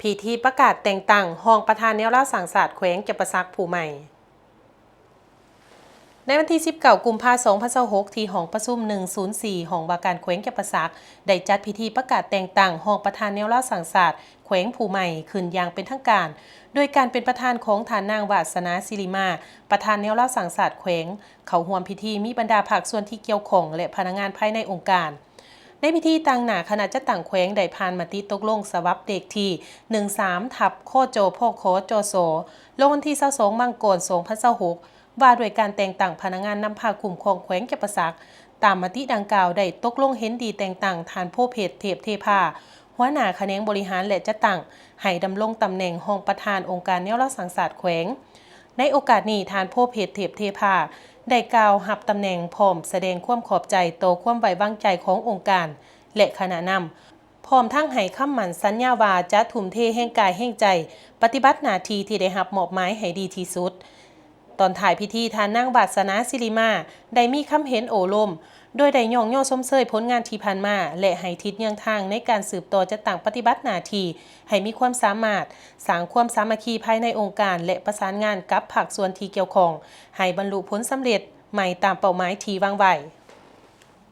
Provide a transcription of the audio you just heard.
ພິທີປະກາດແຕ່ງຕັ້ງຮອງປະທານແນວລາວສ້າງຊາດແຂວງຈຳປາສັກຜູ້ໃໝ່. ໃນວັນທີສິບເກົ້າ ກຸມພາ ສອງພັນຊາວຫົກ ທີ່ຫ້ອງປະຊຸມ ໜຶ່ງສູນສີ່ ຫ້ອງວ່າການແຂວງຈຳປາສັກ ໄດ້ຈັດພິທີປະກາດແຕ່ງຕັ້ງຮອງປະທານແນວລາວສ້າງຊາດແຂວງຜູ້ໃໝ່ຂຶ້ນຢ່າງເປັນທາງການ ໂດຍການເປັນປະທານຂອງທ່ານນາງ ວາດສະໜາ ສິລິມາ ປະທານແນວລາວສ້າງຊາດແຂວງ. ເຂົ້າຮ່ວມພິທີມີບັນດາພາກສ່ວນທີ່ກ່ຽວຂ້ອງ ແລະ ພະນັກງານພາຍໃນອົງການ. ໃນພິທີ, ຕາງໜ້າຄະນະຈັດຕັ້ງແຂວງໄດ້ຜ່ານມະຕິຕົກລົງສະບັບເລກທີ ໜຶ່ງສາມ ທັບ ຄຈ ພຂ ຈສ ລົງວັນທີ ຊາວສອງ ມັງກອນ ສອງພັນຊາວຫົກ ວ່າດ້ວຍການແຕ່ງຕັ້ງພະນັກງານນຳພາຄຸ້ມຄອງແຂວງຈຳປາສັກ. ຕາມມະຕິດັ່ງກ່າວໄດ້ຕົກລົງເຫັນດີແຕ່ງຕັ້ງທ່ານ ໂພເພັດ ເທບເທພາ ຫົວໜ້າຂະແໜງບໍລິຫານ ແລະ ຈັດຕັ້ງ ໃຫ້ດຳລົງຕຳແໜ່ງຮອງປະທານອົງການແນວລາວສ້າງຊາດແຂວງ. ໃນໂອກາດນີ້, ທ່ານ ໂພເພັດ ເທບເທພາ ໄດ້ກ່າວຮັບຕຳແໜ່ງ ພ້ອມສະແດງຄວາມຂອບໃຈຕໍ່ຄວາມໄວ້ວາງໃຈຂອງອົງການ ແລະ ຄະນະນຳ, ພ້ອມທັງໃຫ້ຄຳໝັ້ນສັນຍາວ່າຈະທຸ່ມເທແຮງກາຍແຮງໃຈ ປະຕິບັດໜ້າທີ່ທີ່ໄດ້ຮັບມອບໝາຍໃຫ້ດີທີ່ສຸດ. ຕອນທ້າຍພິທີ, ທ່ານນາງ ວາດສະໜາ ສິລິມາ ໄດ້ມີຄຳເຫັນໂອ້ລົມ, ໂດຍໄດ້ຍ້ອງຍໍຊົມເຊີຍຜົນງານທີ່ຜ່ານມາ ແລະ ໃຫ້ທິດເຍືອງທາງໃນການສືບຕໍ່ຈັດຕັ້ງປະຕິບັດໜ້າທີ່ໃຫ້ມີຄວາມສາມາດ, ສ້າງຄວາມສາມັກຄີພາຍໃນອົງການ ແລະ ປະສານງານກັບພາກສ່ວນທີ່ກ່ຽວຂ້ອງ ໃຫ້ບັນລຸຜົນສຳເລັດໃໝ່ຕາມເປົ້າໝາຍທີ່ວາງໄວ້.